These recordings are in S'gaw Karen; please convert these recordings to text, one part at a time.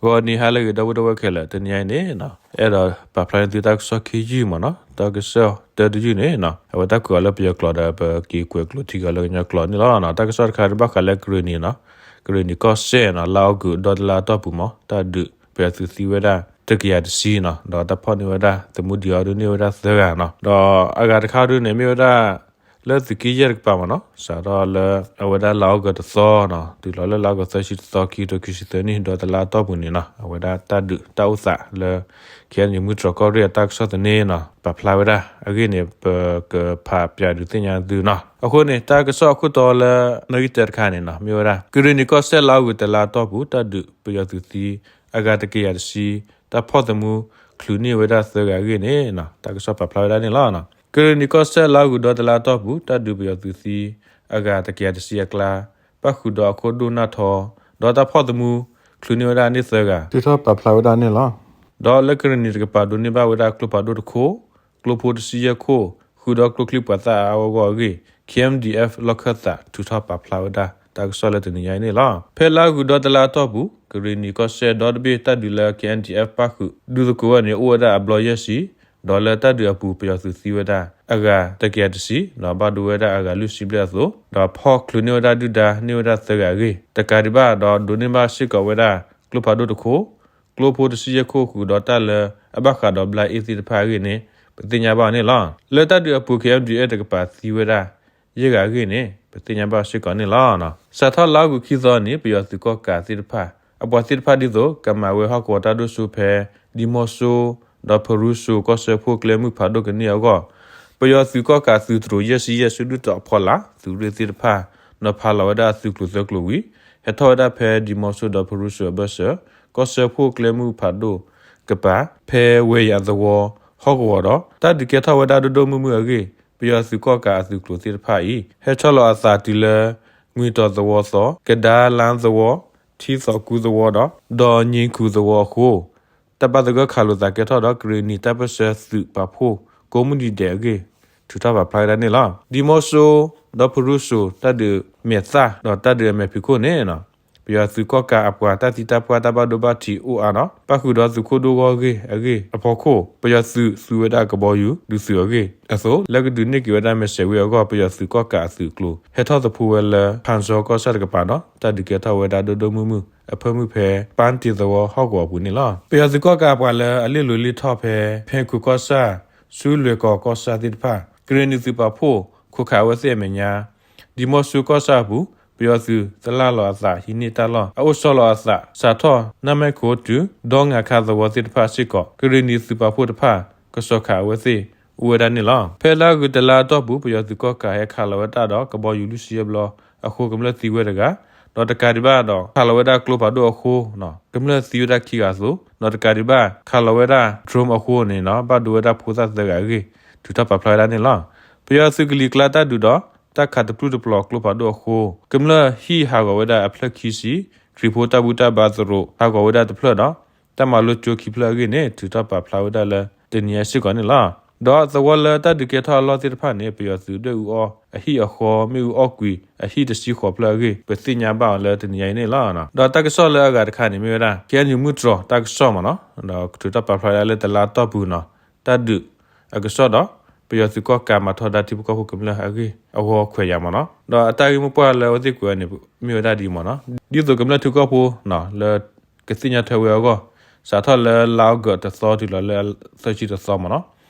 ဂီၤနံၤဟါလၢအဂ့ၤ ဒီပုၢ်ဝဲၢ်ခဲလၢာ်, တနံၤအံၤန့ၣ် အဲၣ်ဒိးပာ်ဖျါန့ၢ်သုတၢ်ကစီၣ်ခံယုၢ်မ့ၢ်နီၤ, တၢ်ကစီၣ်တၢတယုၢ်န့ၣ် အဝဲတၢ်ကွဲးအီၤလၢပယီၤကျိာ်ဒီး ပက့ၤကွဲးကျိာ်ထံကီၢ်လၢကညီကျိာ်န့ၣ်လီၤ. တၢ်ကစီၣ်တခါဒုးဘၣ်ဃးလၢကရ့ၣ်နံၤနီၤ, ကရ့ၣ်နံၤကီၢ်စဲၣ်နီၤ, လါအီကူးဒီတလါအတီၢ်ပူၤမ့ၢ် တၢ်ဒုးပယီၤသုးသံဝဲဒၣ် တကယၤတဆံနီၤ, ဒီးတၢ်ဖီၣ်န့ၢ်ဝဲဒၣ် သမူဒံးအီၤဒုးန့ၢ်ဝဲဒၣ်သၢဂၤနီၤ, ဒီးအဂၤတခါဒုးန့ၣ် မ့ၢ်ဝဲဒၣ် လၢသုးက့ယဲၢ်တကပၤမ့ၢ်နီၤ, စးထီၣ်လၢအဝဲဒၣ်လါအီကူးတသီနီၤ, တုၤလီၤလၢလါအီကူးသၢဆံတသီ ခံကထိခံဆံသၢနံၣ် ဒီတလါအတီၢ်ပူၤန့ၣ်နီၤ, အဝဲဒၣ်တၢ်ဒုးတၢ်အိၣ်သးလၢ ခ့ၣ်အဲၣ်ယူၣ် မုၢ်တြီၤကီၢ်ရ့ၣ်အတၢ်ကစီၣ်သန့နီၤ ပာ်ဖျါဝဲဒၣ်အဂ့ၢ်န့ၣ် ပကဖးပၠးဒုးသ့ၣ်ညါသုနီၤ. အဃိန့ၣ် တၢ်ကစီၣ်အခိၣ်တီလၢနီၣ်ဂံၢ်တၢတခါန့ၣ်နီၤ မ့ၢ်ဝဲဒၣ် ကရ့ၣ်နံၤကီၢ်စဲၣ် လါအီကူးတလါအတီၢ်ပူၤ တၢ်ဒုးပယီၤသုးသံ အဂၤတကယၤတဆံ, တၢ်ဖီၣ်သမူ ချုးန့ၢ်ဝဲဒၣ်သၢဂၤအဂ့ၢ်န့ၣ်နီၤ, တၢ်ကစီၣ်ပာ်ဖျါဝဲဒၣ်န့ၣ်လီၤ. ကရ့ၣ်နံၤကီၢ်စဲၣ် လါအီကူးဒီတလါအတီၢ်ပူၤ တၢ်ဒုးပယီၤသုးသံ အဂၤတကယၤတဆံအကျါ ပၣ်ဃုာ်ဒီးအခိၣ်ဒိၣ်နၢ်ထီ ဒီးတၢ်ဖီၣ်သမူ ချုးန့ၢ်ဝဲဒၣ်န့ၢ်သၢဂၤ ထုးထီၣ်ပာ်ဖျါဝဲဒၣ်န့ၣ်လီၤ. ဒီးလၢကရ့ၣ်နံၤတကပၤ ဒိးန့ၢ်ဘၣ်ဝဲဒၣ်ကျိဖးဒိၣ်တခိၣ်, ကျိဖိတဆံယဲၢ်ခိၣ် ဃုာ်ဒီးကျိချံပှၤသၣ်အါအါဂီၢ်ဂီၢ်အဂ့ၢ် K M D F လီၢ်ခၢၣ်သး ထုးထီၣ်ပာ်ဖျါဝဲဒၣ် တၢ်ကစီၣ်လၢတနံၤညါအံၤန့ၣ်လီၤ. ဖဲလါအီကူးဒီတလါအတီၢ်ပူၤ ကရ့ၣ်နံၤကီၢ်စဲၣ်ဒီတဘ့ၣ် တၢ်ဒုးလၢ K N D F ပၣ်ဃုာ် ဒုးသကိးဝဲန့ၣ် အိၣ်ဝဲဒၣ်အဘျီယဲၢ်ဆံ, ဒီးလၢတၢ်ဒုးအပူၤ ပယီၤသုးသံဝဲဒၣ် အဂၤတကယၤတဆံ, ဒီးဘၣ်ဒိဝဲဒၣ်အဂၤလွံၢ်ဆံဘျဲၣ်အသိး, ဒီးဖီၣ်ချုးန့ၢ်ဝဲဒၣ်ဒုၣ်ဒါန့ၢ်ဝဲဒၣ်သၢဂၤအဂ့ၢ် တကးဒံးဘၣ် ဒီးဒိးန့ၢ်ဘၣ်စ့ၢ်ကီးဝဲဒၣ် ကျိဖးဒိၣ်တခိၣ်, ကျိဖိတဆံယဲၢ်ခိၣ်ဃုာ်ဒီးတၢ်လၢအဘၣ်ဃးဒီးဘျါအ့ၣ်သ့ၣ်တဖၣ်အဂ့ၢ်န့ၣ် ပသ့ၣ်ညါဘၣ်အီၤန့ၣ်လီၤ. လၢတၢ်ဒုးအပူၤ K N D F တကပၤသံဝဲဒၣ် ယဲၢ်ဂၤအဂ့ၢ်န့ၣ် ပသ့ၣ်ညါဘၣ်စ့ၢ်ကီးန့ၣ်လီၤ. စးထီၣ်လါအီကူးခံသီန့ၣ် ပယီၤသုးကီၢ်ကးသ့ၣ်တဖၣ် အပှၤသ့ၣ်တဖၣ်ဒ်သိး ကမၤဝဲဟီၣ်ကဝီၤတၢ်ဒိၣ်စိဖဲ ဒံမီစိ ဒီးဖရူစိ ကီၢ်စၢဖှိၣ်ကျဲမုၢ်ဖးဒိၣ်ကန့ၢ်အဂီၢ် ပယီၤသုးကီၢ်ကးသုးတရိးယဲၢ်ဆံယဲၢ် ဆူဒုၣ်တီၤဖီလာ် သုးရ့ၣ်သ့ၣ်တဖၣ် နီၤဖးလီၤဝဲဒၣ်အသုးကျိၤသၢကျိၤဝံၤ ဟဲထီၣ်ဝဲဒၣ်ဖဲဒံမီစိဒီးဖရူစိအဘၢၣ်စၢၤ ကီၢ်စၢဖှိၣ်ကျဲမုၢ်ဖးဒိၣ်ကပၤ ဖဲဝဲယၤသဝီ ဟီၣ်ကဝီၤဒီး တၢ်ဒုးကဲထီၣ်ဝဲဒၣ်ဒိၣ်ဒိၣ်မုၢ်မုၢ်အဂ့ၢ် ပယီၤသုးကီၢ်ကးအသုးကျိၤသ့ၣ်တဖၣ်အံၤ ဟဲဆီလီၤအသးတုၤလၢ ငွံတီၤသဝီသီ, ကဒါလါသဝီ, ထံသီကူသဝီဒီး ဒီးည့ခူသဝီအဃိ တၢ်ဘၣ်သဂၢၢ်ခးလိာ်သးကဲထီၣ်ဒီး ကရ့ၣ်နံၤတၢ်ပၢၢ်ဆၢသုးပာ်ဖှိၣ်ကိးမုၢ်နံၤဒဲးအဂ့ၢ် ထုးထီၣ်ပာ်ဖျါဝဲဒၣ်န့ၣ်လီၤ. ဒံမီစိ ဒီးဖရူစိ တၢ်ဒုးမဲာ်သၣ်ဒီးတၢ်ဒုးအမဲာ်ဖံးခိၣ်န့ၣ် ပယီၤသုးကီၢ်ကးအပှၤတၢ်သံတၢ်ပှၢ် တၢ်ဘၣ်ဒိဘၣ်ထံးအိၣ်အါဒီး ပၣ်ဃုာ်ဒီးသုးခိၣ်ဒိၣ်ဂီၢ်ဂ့ၢ်အဂ့ၢ်အဖီခိၣ် ပယီၤသုးသူဝဲဒၣ်ကဘီယူၤဒုးသုးအဂ့ၢ်အသိး လၢကဒုးန့ၢ်က့ၤဝဲဒၣ်မဲာ်ဆှဲးဝ့ၢ်အဂီၢ် ပယီၤသုးကီၢ်ကးအသုးကျိၤ ဟဲထီၣ်သဖှိဝဲလၢ ဖၣ်စီကီၢ်ဆၣ်တကပၤဒီး တၢ်ဒုးကဲထီၣ်ဝဲဒၣ်ဒိၣ်ဒိၣ်မုၢ်မုၢ် အဖၢမုၢ်ဖဲ ပၣ်တ့ၢ်သဝီဟီၣ်ကဝီၤအပူၤန့ၣ်လီၤ. ပယီၤသုးကီၢ်ကးအပှၤလၢအလ့ၣ်လိၤလ့ၣ်ထီၣ်ဖဲ ဖဲခိၣ်ကီၢ်ဆၣ် ဆူလွဲၢ်ကီၢ်ကီၢ်ဆၣ်သ့ၣ်တဖၣ် ကရ့ၣ်နံၤသုးပာ်ဖှိၣ် ခိးခးအဝဲသ့ၣ်အမဲာ်ညါ ဒံမီစိကီၢ်ဆၣ်အပူၤ ပယီၤသုးသလၢ်လီၤအသး ဟံးန့ၢ်တၢ်လီၢ် အအိၣ်ဆီလီၤအသး စးထီၣ် နၢ်မဲခိၣ်တုၤ ဒီငါခါသဝီသ့ၣ်တဖၣ်စ့ၢ်ကီး ကရ့ၣ်နံၤသုးပာ်ဖှိၣ်တဖၣ် ကစီၤခးအဝဲသ့ၣ် အိၣ်ဝဲဒၣ်န့ၣ်လီၤ. ဖဲလါအီကူးတလါအတီၢ်ပူၤ ပယီၤသုးကီၢ်ကးဟဲခးလီၤဝဲဒၣ်ဒီး ကဘီယူၤလွံၢ်ဆံယဲၢ်ဘျီအဃိ ကမျၢၢ်သံဝဲတဂၤ, ဒီးတကးဒံးဘၣ်ဒီး ခးလီၤဝဲဒၣ်ကျိဖးဒိၣ်အဃိ ကမျၢၢ်သံဝဲဒၣ်ခံဂၤအသိး, ဒီးတကးဒံးဘၣ် ခးလီၤဝဲဒၣ် drone အဃိန့ၣ် ဘၣ်ဒိဝဲဒၣ်ဖိသၣ်သၢဂၤအဂ့ၢ် ထုးထီၣ်ပာ်ဖျါဝဲဒၣ်န့ၣ်လီၤ. ပယီၤသုးကလံၤကျါတၢ်ဒုးဒီး တၢ်ခးတပျုၢ်တပျီၤကျိဖးဒိၣ်အဃိ ကမျၢၢ်ဟံၣ်ဟးဂီၤဝဲဒၣ်အဖျၢၣ်ခံဆံ, ခရံာ်ဖိတၢ်ဘူၣ်တၢ်ဘါသရိး ဟးဂီၤဝဲဒၣ်တဖျၢၣ်ဒီး တၢ်မၤလိကၠိခံဖျၢၣ်အဂ့ၢ်န့ၣ် ထုးထီၣ်ပာ်ဖျါဝဲဒၣ်လၢတနံၤညါစ့ၢ်ကီးန့ၣ်လီၤ. ဒီးသဝီလၢတၢ်ဒုးကဲထီၣ်အလီၢ်သ့ၣ်တဖၣ်န့ၣ် ပယီၤသုးဒွဲၣ်အူအီၣ်အဟံၣ်အဃီ မ့ၣ်အူအီၣ်ကွံာ်အဟံၣ်တဆံဃိးဖျၢၣ်အဂ့ၢ် ပသ့ၣ်ညါဘၣ်အီၤလၢတနံၤညါအံၤန့ၣ်လီၤ. ဒီးတၢ်ကစီၣ်လၢအဂၤတခါန့ၣ်မ့ၢ်ဝဲဒၣ် ခ့ၣ်အဲၣ်ယူၣ် မုၢ်တြီၤတၢ်ကစီၣ်မ့ၢ်နီၤ, ဒီးထုးထီၣ်ပာ်ဖျါဝဲဒၣ်လၢတလါတီၢ်ပူၤနီၤ, တၢ်ဒုးအကစီၣ်ဒီး ပယီၤသုးကီၣ်ကးမၤထီဒါထံဖိကီၢ်ဖိကမျၢၢ်အဂ့ၢ်အဂီၢ်ခွဲးယာ်မ့ၢ်နီၤ, ဒီးအတၢ်ဂ့ၢ်မိၢ်ပှၢ်လၢအဝဲသ့ၣ်ကွဲးန့ၣ် မ့ၢ်ဝဲဒၣ်ဒ်အံၤမ့ၢ်နီၤ, ဒ်သိးကမျၢၢ်ထံကီၢ်ဖိနီၤ လၢကသ့ၣ်ညါထွဲဝဲအဂီၢ်, စးထီၣ်လၢလါအီကူးတသီတုၤလီၤလၢသၢဆံတသီမ့ၢ်နီၤ,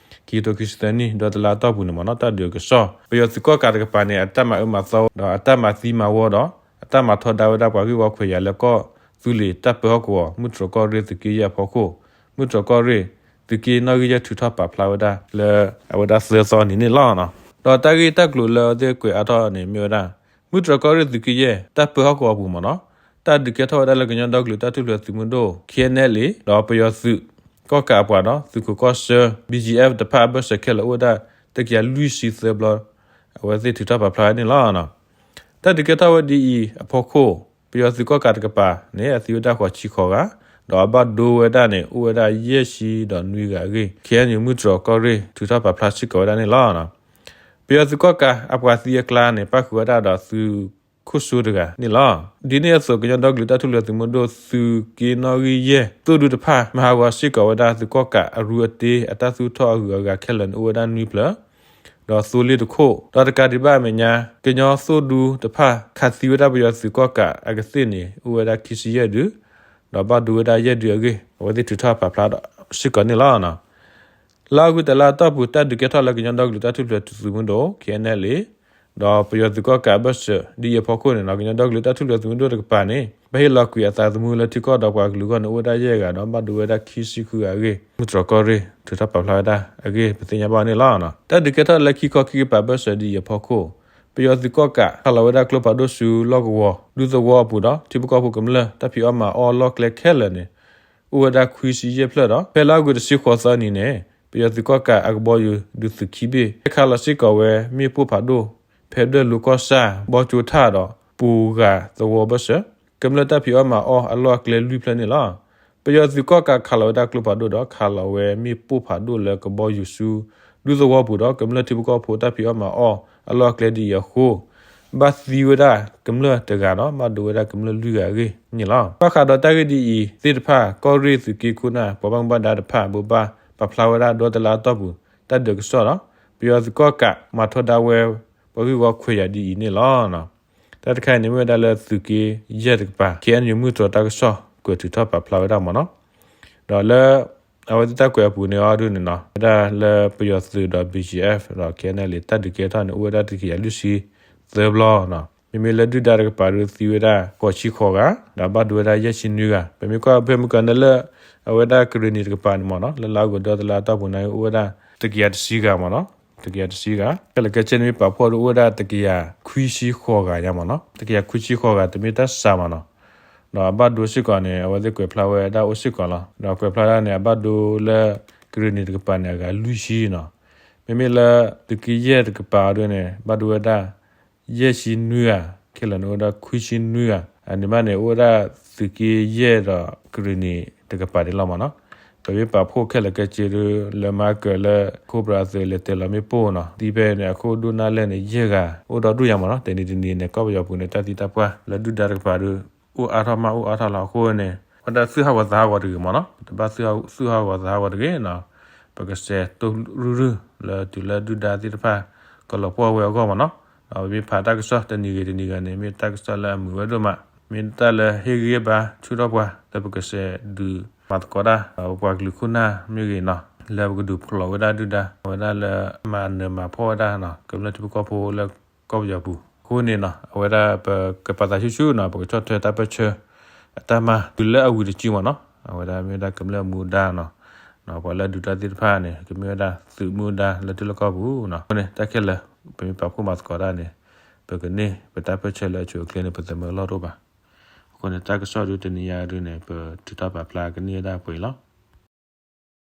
ခံကထိခံဆံသၢနံၣ် ဒီးတလါတီၢ်ပူၤန့ၣ်မ့ၢ်နီၤ တၢ်ဒုးအကစီၣ် ပယီၤသုးကီၣ်ကးတကပၤန့ၣ် အတၢ်မၤအၢမၤသီ ဒီးအတၢ်မၤသံမၤဝီဒီး အတၢ်မၤထီဒါဝဲဒၣ်ပှၤဂ့ၢ်ဝီခွဲးယာ်လၢကီၢ်သူလ့ၤတၢ်ပၢဟီၣ်ကဝီၤ မုၢ်တြီၤကီၢ်ရ့ၣ်သုးက့ယဲၢ်အဖီခိၣ်, မုၢ်တြီၤကီၢ်ရ့ၣ် သုးက့နီၣ်ဂံၢ်ယဲၢ်ထုးထီၣ်ပာ်ဖျါဝဲဒၣ်လၢအဝဲဒၣ်သၢသီန့ၣ်န့ၣ်လီၤ. ဒီးတၢ်ဂ့ၢ်တၢ်ကျိၤလၢအဝဲသ့ၣ်ကွဲးအါထီၣ်န့ၣ်မ့ၢ်ဝဲဒၣ် မုၢ်တြီၤကီၢ်ရ့ၣ်သုးက့ယဲၢ် တၢ်ပၢဟီၣ်ကဝီၤအပူၤမ့ၢ်နီၤ, တၢ်ဒုးကဲထီၣ်ဝဲဒၣ်လၢကညီဒီကလုာ်တၢ်ထူၣ်ဖျဲးသုးမုၢ်ဒိၣ် ခ့ၣ်အဲၣ်ယူၣ် ဒီးပယီၤသုးကီၣ်ကးအပှၤဒီး သုးခိးကီၢ်ဆၢ ဘံၣ်ကၠံၣ်အဲၣ် တဖၣ်အဘၢၣ်စၢၤခဲလၢာ်အိၣ်ဝဲဒၣ် တကယၤလွံၢ်ဆံသၢဘျီ အဝဲသ့ၣ်ထုးထီၣ်ပာ်ဖျါဝဲန့ၣ်လီၤ. တၢ်ဒုးကဲထီၣ်ဝဲဒ်အံၤအဖီခိၣ် ပယီၤသုးကီၣ်ကးတကပၤန့ၣ် အသံဝဲဒၣ်ဃိးဆံဃိးဂၤ, ဒီးအဘၣ်ဒိဝဲဒၣ်န့ၣ် အိၣ်ဝဲဒၣ်ယဲၢ်ဆံဒီးနွံဂၤအဂ့ၢ် ခ့ၣ်အဲၣ်ယူၣ် မုၢ်တြီၤကီၢ်ရ့ၣ် ထုးထီၣ်ပာ်ဖျါစ့ၢ်ကီးဝဲဒၣ်န့ၣ်လီၤ. ပယီၤသုးကီၣ်ကးအပှၤသံအကျါန့ၣ် ပၣ်ဃုာ်ဝဲဒၣ်ဒီးသုး ခိၣ်စိတဂၤန့ၣ်လီၤ. ဒ်န့ၣ်အသိး ကညီဒီကလုာ်တၢ်ထူၣ်ဖျဲးသုးမုၢ်ဒိၣ် သုးက့နီၣ်ဂံၢ်ယဲၢ် သိၣ်ဒူတဖၣ် မၤဟးဂီၤစ့ၢ်ကီးဝဲဒၣ်သုးကီၣ်ကးအရူအတ့ အတၢ်သူၣ်ထီၣ်အဂုၤအဂၤခဲလၢာ်န့ၣ် အိၣ်ဝဲဒၣ်နွံဖျၢၣ် ဒီးသိလ့ၣ်တခိၣ်, ဒီးတကးဒံးဘၣ်အမဲာ်ညါ ကညီသိၣ်ဒူတဖၣ် ခးသံဝဲဒၣ်ပယီၤသုးကီၣ်ကးအကသ့ၣ်န့ၣ် အိၣ်ဝဲဒၣ်ခံဆံယဲၢ်ဒု, ဒီးဘၣ်ဒိဝဲဒၣ်ယဲၢ်ဒုအဂ့ၢ် အဝဲသ့ၣ်ထုးထီၣ်ပာ်ဖျါဒီးစ့ၢ်ကီးန့ၣ်လီၤ. လါအီကူးတလါအတီၢ်ပူၤ တၢ်ဒုးကဲထီၣ်လၢကညီဒီကလုာ်တၢ်ထူၣ်ဖျဲးသုးမုၢ်ဒိၣ် ခ့ၣ်အဲၣ်ၣ်အဲၣ်လ်အ့ၣ် ဒီးပယီၤသုးကီၣ်ကးအဘၢၣ်စၢၤဒ်အံၤအဖီခိၣ်န့ၣ်လီၤ. ကညီဒီကလုာ်တၢ်ထူၣ်ဖျဲးသုးမုၢ်ဒိၣ်တကပၤန့ၣ် ဘၣ်ဟ့ၣ်လီၤကွံာ်အသးသမူလၢထံကီၢ်ဒီးပှၤကလုာ်အဂီၢ်န့ၣ် အိၣ်ဝဲဒၣ်ယဲၢ်ဂၤဒီး ဘၣ်ဒိဝဲဒၣ်ခံဆံဃုဂၤအဂ့ၢ် မုၢ်တြီၢ်ကီၢ်ရ့ၣ် ထုးထီၣ်ပာ်ဖျါဝဲဒၣ်အဂ့ၢ် ပသ့ၣ်ညါဘၣ်န့ၣ်လီၤ. တၢ်ဒုးကဲထီၣ်လၢခံခီခံကပၤဘၢၣ်စၢၤဒ်အံၤအဖီခိၣ် ပယီၤသုးကီၣ်ကး ခးလီၤဝဲဒၣ်ကျိဖးဒိၣ်ဆူလီၢ်ကဝီၤ ဒူသဝီအပူၤဒီး ထံဖိကီၢ်ဖိကမျၢၢ် တၢ်ဖံးအီၣ်မၤအီၣ်အလီၢ်ကျဲခဲလၢာ်န့ၣ် အိၣ်ဝဲဒၣ်ခွံဆံယဲၢ်ဖျၢၣ်ဒီး ဖဲလါအီကူးတဆံဃိးသီနံၤန့ၣ် ပယီၤသုးကီၣ်ကးအကဘီယူၤဒုးသုးခံဘ့ၣ် ဟဲခးလီၤစ့ၢ်ကီးဝဲမ့ၣ်ပိၢ်ဖးဒိၣ် ဖဲဒၢၣ်လူၤကီၢ်ဆၣ် ဘီကၠိထၣ်ဒီး ပူၤဂၤသဝီဘၢၣ်စၢၤ ကမျၢၢ်တၢ်ဖံးအီၣ်မၤအီၣ်အလီၢ်အကျဲလွံၢ်ဖျၢၣ်န့ၣ်လီၤ. ပယီၤသုးကီၣ်ကးခးလီၤဝဲဒၣ်ကျိဖးဒိၣ်ဒီး ခးလီၤဝဲမ့ၣ်ပိၢ်ဖးဒိၣ်လၢကဘီယူၤဆူ ဒူသဝီပူၤဒီး ကမျၢၢ်ထံဖိကီၢ်ဖိတၢ်ဖံးအီၣ်မၤအီၣ်အလီၢ်အကျဲဒ်အံၤအဃိ ဘၣ်သံဝဲဒၣ်ကမျၢၢ်တဂၤဒီး ဘၣ်ဒိဝဲဒၣ်ကမျၢၢ်လွံၢ်ဂၤအဂ့ၢ်န့ၣ်လီၤ. ဘၣ်ဃးဒီးတၢ်ဂ့ၢ်ဒ်အံၤသ့ၣ်တဖၣ် ကီၢ်ရ့ၣ်သုးက့ခိၣ်နၢ် ပှၤဘၣ်မူဘၣ်ဒါတဖၣ် ဘိးဘၣ်ပာ်ဖျါဝဲဒၣ်ဒီတလါအတီၢ်ပူၤ တၢ်ဒုးကစီၣ်ဒီး ပယီၤသုးကီၣ်ကးမၤထီဒါဝဲ ပှၤဂ့ၢ်ဝီခွဲးယာ်ဒ်အံၤန့ၣ်လီၤ. တၢ်တခါအံၤန့ၣ် မ့ၢ်ဝဲဒၣ်လၢသုးက့ယဲၢ်တကပၤ ခ့ၣ်အဲၣ်ယူၣ်မုၢ်တြီၢ်တၢ်ကစီၣ် ကွဲးထုးထီၣ်ပာ်ဖျါဝဲဒၣ်မ့ၢ်နီၤ. ဒီးလၢ အဝဲသ့ၣ်တၢ်ကွဲးအပူၤန့ၣ်အီၤဒ်န့ၣ်နီၤ ဝဲဒၣ်လၢပယီၤသုးဒီး ဘီကၠံၣ်အ့ၣ် ဒီး ခ့ၣ်အဲၣ်အဲၣ်လ်အ့ၣ် တၢ်ဒုးကဲထီၣ်န့ၣ် အိၣ်ဝဲဒၣ်တကယၤလွံၢ်ဆံသၢဘျီနီၤ. မ့မ့ၢ်လၢဒုၣ်ဒါတကပၤဒီးသံဝဲဒၣ်ဃိးဆံဃိးဂၤ ဒီးဘၣ်ဒိဝဲဒၣ်ယဲၢ်ဆံနွံဂၤ ပမ့ၢ်ကွၢ်ဖဲမုၢ်ကီၤန့ၣ်လၢ အဝဲဒၣ်ကရ့ၣ်နံၤတကပၤန့ၣ်မ့ၢ်နီၤ လၢလါအီကူးဒီတလါအတီၢ်ပူၤန့ၣ် အိၣ်ဝဲဒၣ်တကယၤတဆံဂၤမ့ၢ်နီၤ တကယၤတဆံဂၤ ခဲလၢာ်ခဲဆ့န့ၣ်မ့ၢ်ပာ်ဖှိၣ်ဒီးအိၣ်ဝဲဒၣ်တကယၤခွံဆံဃိးဂၤ ယါမ့ၢ်နီၤ တကယၤခွံဆံဃိးဂၤ တမ့ၢ်တၢ်စှၤမ့ၢ်နီၤ. ဒီးအဘၣ်ဒိစ့ၢ်ကီးန့ၣ် အဝဲသ့ၣ်ကွဲးဖျါဝဲဒၣ်အိၣ်စ့ၢ်ကီးလီၤ. ဒီးကွဲးဖျါဒၣ်န့ၣ် အဘၣ်ဒိလၢ ကရ့ၣ်နံၤတကပၤန့ၣ် အဂၤလွံၢ်ဆံနီၤ. မ့မ့ၢ်လၢ သုးက့ယဲၢ်တကပၤအီၤဒ်န့ၣ် ဘၣ်ဒိဝဲဒၣ် ယဲၢ်ဆံနွံဂၤ ခဲလၢာ်န့ၣ်အိၣ်ဝဲဒၣ်ခွံဆံနွံဂၤ အန့ၣ်မးန့ၣ် အိၣ်ဝဲဒၣ်သုးက့ယဲၢ်ဒီး ကရ့ၣ်နံၤတကပၤန့ၣ်လီၤမ့ၢ်နီၤ. ပမ့ၢ်ပာ်ဖှိၣ်ခဲလၢာ်ခဲဆ့ဒီး လၢမၤကၢၤလၢ ခိၣ်ဘြၣ်သုးလဲၤတဲာ်လီၤမ့ၣ်ပိၢ်နီၤ သံဖဲန့ၣ် အခိၣ်ဒိၣ်နၢ်လဲၢ်န့ၣ် ယဲၢ်ဂၤ အိၣ်ဒီဒူၣ်ယါမ့ၢ်နီၤ. တနံၤတနံၤန့ၣ် ကီၢ်ပယီၤပူၤန့ၣ် တၢ်သံတၢ်ပှၢ်လၢဒုၣ်ဒါတကပၤဒီး အိၣ်အါထီၣ်မးအိၣ်အါထီၣ်လီၤ. အဃိန့ၣ် ဝဲဒၣ်သုးဟးဂီၤသးဟးဂီၤတဂ့ၤမ့ၢ်နီၤ. တဘၣ်သုးဟးဂီၤသးဟးဂီၤတဂ့ၤနီၤ. ပကစဲးတိၢ်ရုၢ်ရုၢ်လၢတုၤလၢဒုၣ်ဒါသ့ၣ်တဖၣ် ကလီၤပှီၢ်ဝဲအဂီၢ်မ့ၢ်နီၤ. ဒီးပမ့ၢ်ဖးတၢ်ကစီၣ်တနံၤဂ့ၤတနံၤဂ့ၤန့ၣ် မ့ၢ်တၢ်ကစီၣ်လၢအမုာ်ဝဲဒိၣ်မး မ့ၢ်တၢ်လၢဟ့ၣ်ဂံၢ်ဟ့ၣ်ဘါဆူၣ်ထီၣ်ပှၤ လၢပကစဲးဒုးမၤသကိးတၢ် ပပှၤကလုာ်ခိၣ်နၢ်မ့ၢ်ဂ့ၤနီၤ လၢပကဒုးဖျိးဝဲဒၣ်ဒုၣ်ဒါ အဝဲဒၣ်လၢမၤနၢၤမၤဖှီၣ်ဝဲဒၣ်နီၤ ကမျၢၢ်ထံဖိကီၢ်ဖိလၢကီၢ်ပယီၤပူၤ. အဃိန့ၣ်နီၤ အဝဲဒၣ်ပကပာ်သးဆူၣ်ဆူၣ်နီၤ ပကဆီၣ်ထွဲတၢ်ပၢၢ်ဆၢအတၢ်မၤ တုၤလၢအဝံၤတစုမ့ၢ်နီၤ. အဝဲဒၣ်မ့ၢ်ဝဲဒၣ်ကမျၢၢ်မူဒါနီၤ ပှၤလၢဒုးတၢ်သ့ၣ်တဖၣ်န့ၣ် ကမ့ၢ်ဝဲဒၣ်သုးမူဒါလၢထံလီၢ်ကီၢ်ပူၤနီၤ. အဃိန့ၣ် တၢ်ခဲလၢာ် ပမ့ၢ်ပာ်ဖှိၣ်မၤသကိးတၢ်န့ၣ် ပကန့ၢ်ပတၢ်ပၢၢ်ဆၢလၢအဆိအချ့န့ၣ် ပသးမၢအလီၢ်တအိၣ်ဘၣ်. အဃိန့ၣ် တၢ်ကစီၣ်ဒုတနံၤညါဒုန့ၣ် ပထုးထီၣ်ပာ်ဖျါကန့ၢ်ဝဲဒၣ်ပှဲၤအံၤလီၤ.